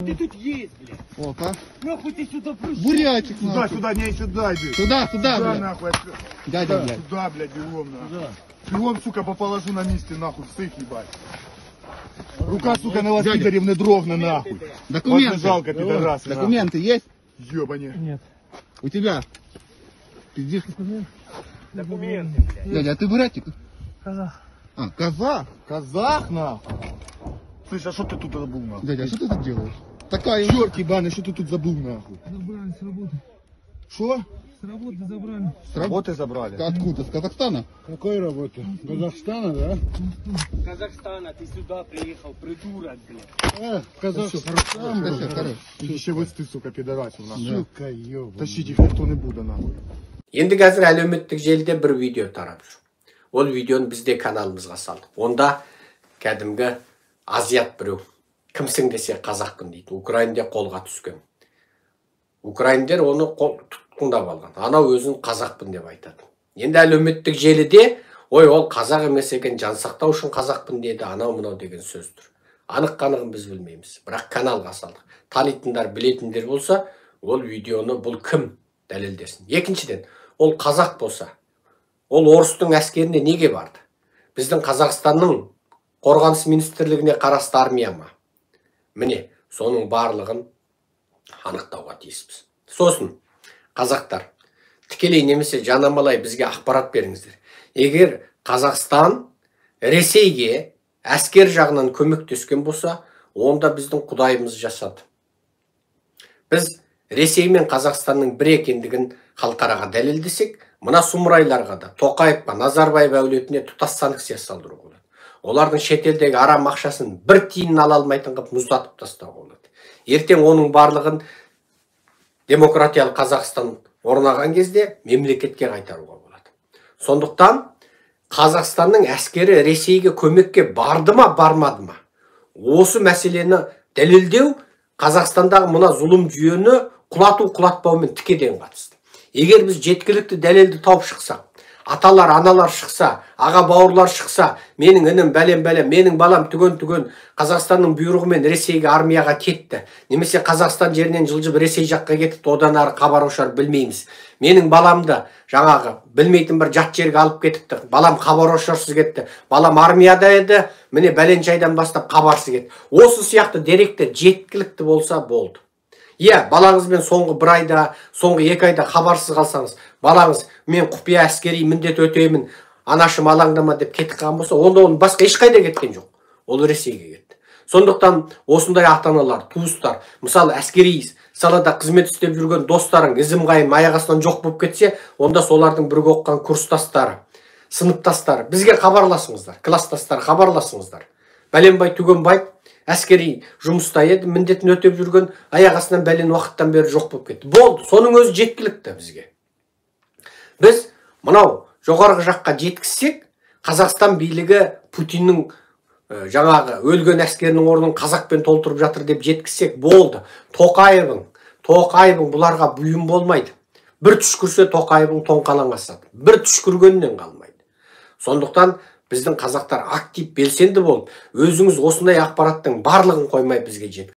Ты тут есть, блядь. Опа. Нахуй ты сюда пришел? Бурятик, Сюда, нахуй. сюда, не сюда иди. Сюда, сюда, Сюда, блядь. нахуй. Дядя, блядь. Сюда, блядь, бегом, нахуй. Бегом, сука, поположу на месте, нахуй, всех ебать. Рука, сука, на вас, Дядя. пидорів, не дрогне, нахуй. Вас не Документы. жалко, пидорасы, нахуй. Документы есть? Ёбани. У тебя? Пиздишь? Документы, блядь. Дядя, а ты бурятик? Казах. А, казах? Казах, нахуй. Слышь, а что ты тут забыл, нахуй? Дядя, а что ты тут делаешь? Такая... Черт ебаный, что ты тут забыл, нахуй? Забрали с работы. Что? С работы забрали. С раб- Работы забрали. Откуда? С Казахстана? Какой работы? Казахстана, да? Казахстана, ты сюда приехал, придурок, блядь. Казахстан, Все, хорош. Ще вести, сука, пидорасів, нахуй. Сука, ёбаный. Тащить їх ніхто не буде, нахуй. Енді қазір әлеуметтік желіде бір видео тарап жүр. Ол видеоны біз де каналымызға салдық. Онда кәдімгі азиат біреу, кімсің десе, қазақпын дейді. Украинде қолға түскен. Украиндер оны қол, тұтқындап алған. Анау өзін қазақпын деп айтады. Енді әлеуметтік желіде: «Ой, ол қазақ емес екен, жансақтау үшін қазақпын деді», анау мынау деген сөз тұр. Анық қанығын біз білмейміз, бірақ каналға салдық. Танитындар, білетіндер болса, ол видеоны, бұл кім, дәлелдесін. Екіншіден, ол қазақ болса, ол орыстың әскеріне неге барды? Біздің Қазақстанның қорғаныс министрлігіне қарасты армия ма? Міне, соның барлығын анықтауға тиіспіз. Сосын, қазақтар, тікелей немесе жанамалай бізге ақпарат беріңіздер. Егер Қазақстан Ресейге әскер жағынан көмектескен болса, онда біздің құдайымыз жасады. Біз Ресей мен Қазақстанның бір екендігін халықараға дәлелдесек, мына сұмырайларға да, Тоқаевқа, Назарбаев әулетіне тұтас санкция салдыруға болады. Олардың шетелдегі арам ақшасын бір тиынын ала алмайтын қылып мұздатып тастауға болады. Ертең оның барлығын демократиялық Қазақстан орнаған кезде мемлекетке қайтаруға болады. Сондықтан Қазақстанның әскері Ресейге көмекке барды ма, бармады ма, осы мәселені дәлелдеу Қазақстандағы мына зұлым жүйені құлату құлатпаумен тікелей қатысты. Егер біз жеткілікті дәлелді тауып шықсақ, аталар, аналар шықса, аға бауырлар шықса, менің інім бәлем бәлем, менің балам түген түген Қазақстанның бұйрығымен Ресейге армияға кетті немесе Қазақстан жерінен жылжып Ресей жаққа кетіпті, одан ары хабар ошар білмейміз, менің баламды жаңағы білмейтін бір жат жерге алып кетіпті, балам хабар ошарсыз кетті, балам армияда еді, міне, бәленше айдан бастап хабарсыз кетті, осы сияқты деректер жеткілікті болса болды. Иә, балаңызбен соңғы бір айда, соңғы 2 айда хабарсыз қалсаңыз, балаңыз «Мен құпия әскери міндет өтеймін, анашым, алаңдама» деп кетіп қалған болса, онда оның басқа ешқайда кеткен жоқ, ол Ресейге кетті. Сондықтан осындай ата аналар, туыстар, мысалы, әскери салада қызмет істеп жүрген достарың ізім қайым аяқ астынан жоқ болып кетсе, онда солардың бірге оқыған курстастары, сыныптастары, бізге хабарласыңыздар, класстастар, хабарласыңыздар: бәленбай түгенбай әскери жұмыста еді, міндетін өтеп жүрген, аяқ астынан бәлен уақыттан бері жоқ болып кетті. Болды, соның өзі жеткілікті бізге. Біз мынау жоғарғы жаққа жеткізсек, Қазақстан билігі Путиннің жаңағы өлген әскерінің орнын қазақпен толтырып жатыр деп жеткізсек болды. Тоқаевың бұларға бұйым болмайды. Бір түшкірсе, Тоқаевың тоңқалаң асады, бір түшкіргеннен қалмайды. Сондықтан біздің қазақтар актив, белсенді болып, өзіңіз осындай ақпараттың барлығын қоймай бізге жеткізіңіз.